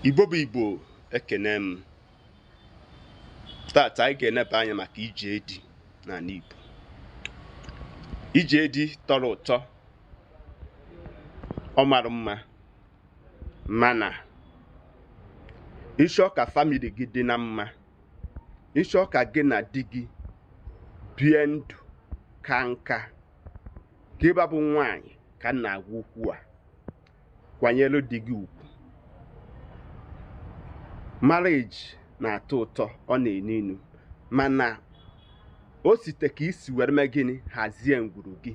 Igbo bụ Igbo, ekene m. Tata anyị ga-eneba anya maka ije di n'ala Igbo. Ije di tọrọ ụtọ, ọ mara mma, mana ịchọ ka family gị dị na mma, ịchọ ka gị na di gị bie ndụ ka nka, ka ịba bụ nwaanyị ka m na-agwa okwu a, kwanyelu di gị ugwu. Marriage na-atọ ụtọ, ọ na-enu inu, mana o site ka isi were mee gịnị hazie ngwuru gị,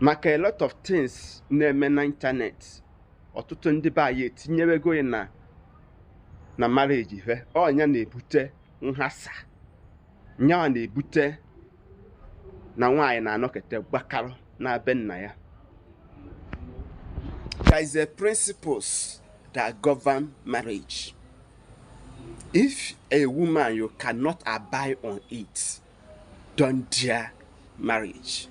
maka a lot of things na-eme na internet. Ọtụtụ ndị be anyị etinyewego ya na marriage he ọnya na-ebute nhasa, nyawa na-ebute na nwaanyị na-anọkete gbakarụ na be nna ya. There is a principles that govern marriage. If a woman you cannot abide on it, don't dare marriage.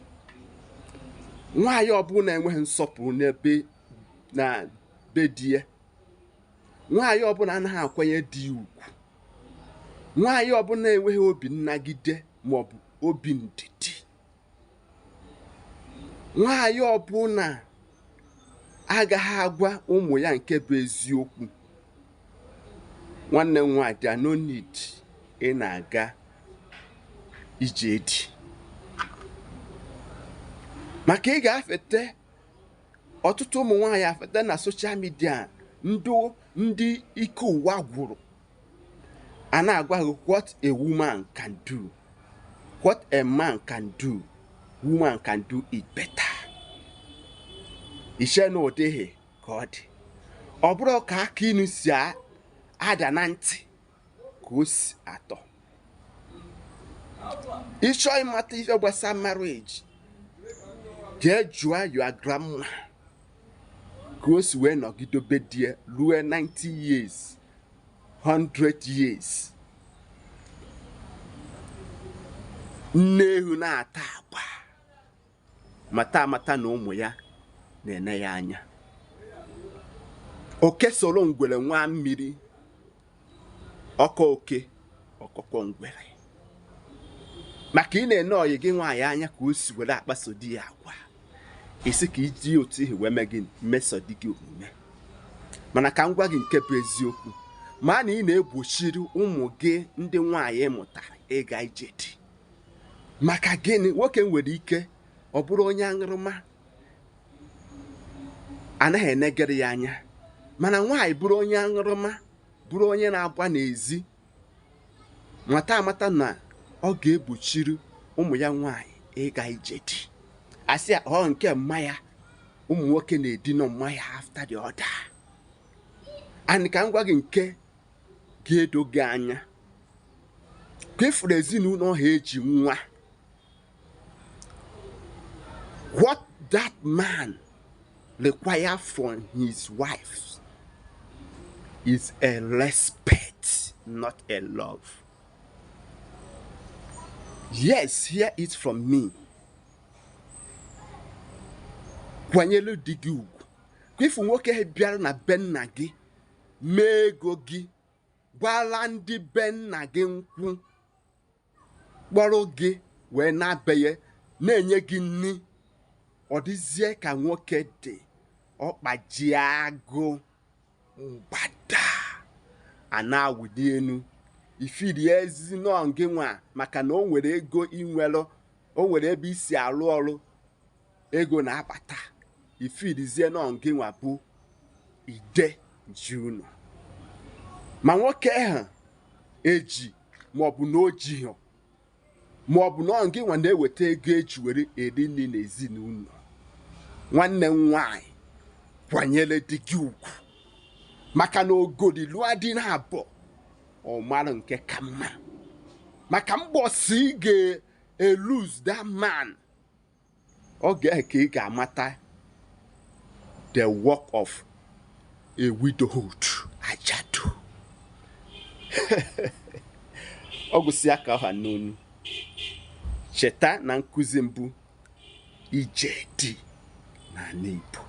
Nwaanyị ọbụla enweghị nsọpụrụ n'ebe na be di ya, nwaanyị ọbụla anaghị akwanye di ya ugwu, nwaanyị ọbụla enweghị obi nnagide maọbụ obi ndidi, nwaanyị ọbụla agaghị agwa ụmụ ya nke bụ eziokwu. Nwanne m nwaanyị, there no need ị na-aga ije di, maka ị ga-afete ọtụtụ ụmụ nwaanyị afete na social media, ndị ike ụwa gwụrụ a na-agwa gị what a woman can do, what a man can do, woman can do it better. Iche na ụdịghị ka ọ dị, ọ bụrụ ka aka inu si ada na ntị ka o si atọ. Ịchọ ịmata ife gbasara marriage, jee jụọ your grandma ka o si wee nọgide be di ya ruo 90 years, 100 years. Nne ewu na-ata agba, mata amata na ụmụ ya na-ene ya anya. Oke soro ngwere nwa mmiri, ọkọ oke ọkọkọ ngwere. Maka ị na-ene ọyị gị nwaanyị anya ka o si were akpaso di ya agwa, isi ka iji otu ihe wee mee gị mmeso di gị omume. Mana ka m gwa gị nke bụ eziokwu, ma na ị na-egbochiri ụmụ gị ndị nwaanyị mụtara ịga ije di. Maka gịnị? Nwoke nwere ike ọ bụrụ onye aṅụrụma, anaghị enegere ya anya, mana nwaanyị bụrụ onye aṅụrụma, bụrụ onye na-agba n'ezi, mata amata na ọ ga-egbochiri ụmụ ya nwaanyị ịga ije di. Asị ọ nke mma ya, ụmụ nwoke na-edina mma ya after the other. And ka m gwa gị nke ga-edo gị anya, ka ịfụrụ ezinụlọ ha eji nwa, what that man require from his wife is a respect, not a love. Yes, hear it from me. Kwanyelu di gị ugwu. Ka ịfụ nwoke bịara na be nna gị, mee ego gị, gwala ndị be nna gị nkwụ, kpọrọ gị wee na-abịa na-enye gị nri, ọ dịzie ka nwoke dị ọkpaji agụ mgbada a na-awụli enu. Ifiri ezi nọ gị nwa, maka na o nwere ego inwelu, o nwere ebe isi arụ ọrụ, ego na-abata. Ifirizie nọ gị nwa bụ ide ji unu. Ma nwoke ahụ eji maọbụ na o jighị, maọbụ na ọ gị nwa na-eweta ego eji were eri nri n'ezinụlọ. Nwanne m nwaanyị, kwanyere di gị ugwu, maka na ogoli lụọ di na abụọ, ọ mara nke ka mma. Maka mbọsị ị ga-elose that man, oge ka ị ga-amata the work of a widowhood. Ajadu ọ gụsị aka ọha n'onu. Cheta na nkụzi mbụ ije di n'ala Igbo.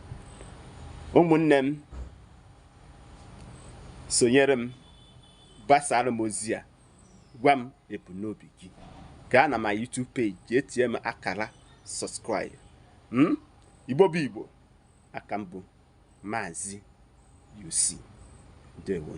Ụmụnne m, Sonyere m, gbasara m ozi a, gwa m ebumnobi gị. Gaa na my YouTube page, jee tie m akara subscribe. Igbo bụ Igbo, aka m bụ Maazị UC. Ndewo.